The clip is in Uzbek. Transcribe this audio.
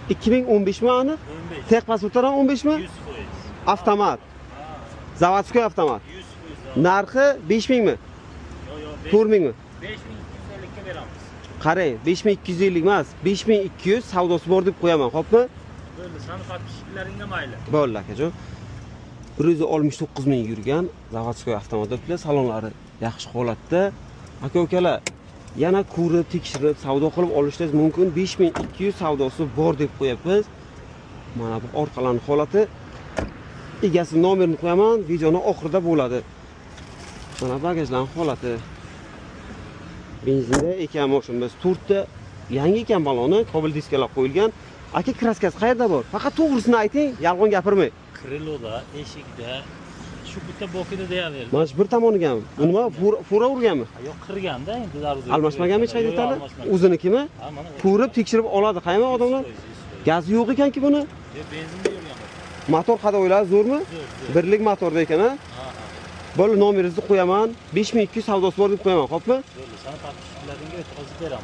2015 mi aniq? 15. Texpasportlar ham 15 mi? 100%. Avtomat. Заводской avtomat. 100%. Narxi 5000 mi? Yo'q, yo'q. 4000 mi? 5250 ga beramiz. Qarang, 5250 emas, 5200 savdosi bor deb qo'yaman, xo'pmi? Bo'ldi, sani подписчик laringga mayli. Bo'ldi, akajon. 169 ming yurgan заводской avtomat debdilar, salonlari yaxshi holatda. Aka ukalar, yana ko'rib, tekshirib, savdo qilib olishingiz mumkin. 5200 savdosi bor deb qo'yapmiz. Mana bu orqalarning holati. Egasi nomerini qo'yaman, videoni oxirida bo'ladi. Mana bagajlarning holati. Benzinda ekan mashinamiz. To'rtta yangi ekan baloni, kabel diskalar qo'yilgan. Aka, краска si qayerda bor? Faqat to'g'risini ayting, yolg'on gapirmang. Крыло da, eshikda, shu bitta bokida deyaverdi. Mana shu bir tomonigami? Bu nima? Фура urganmi? Yo'q, qirganda endi darvoza. Almashmaganmi hech qayerda Yo'q, detali? Almashmagan. O'zinikimi? Ha, mana. Ko'rib, tekshirib oladi. Qayma odamlar? 100%, 100%. Gazi yo'q ekanki buni. Yo'q, benzinda yurgan bu. Motor ходовой lari zo'rmi? Zo'r, zo'r. Birlik motorda ekan, ha? Ha. Bo'ldi, nomeringizni qo'yaman. 5200 savdosi bor deb qo'yaman, xo'pmi? Bo'ldi, sani подписчик laringga o'tkazib beramiz.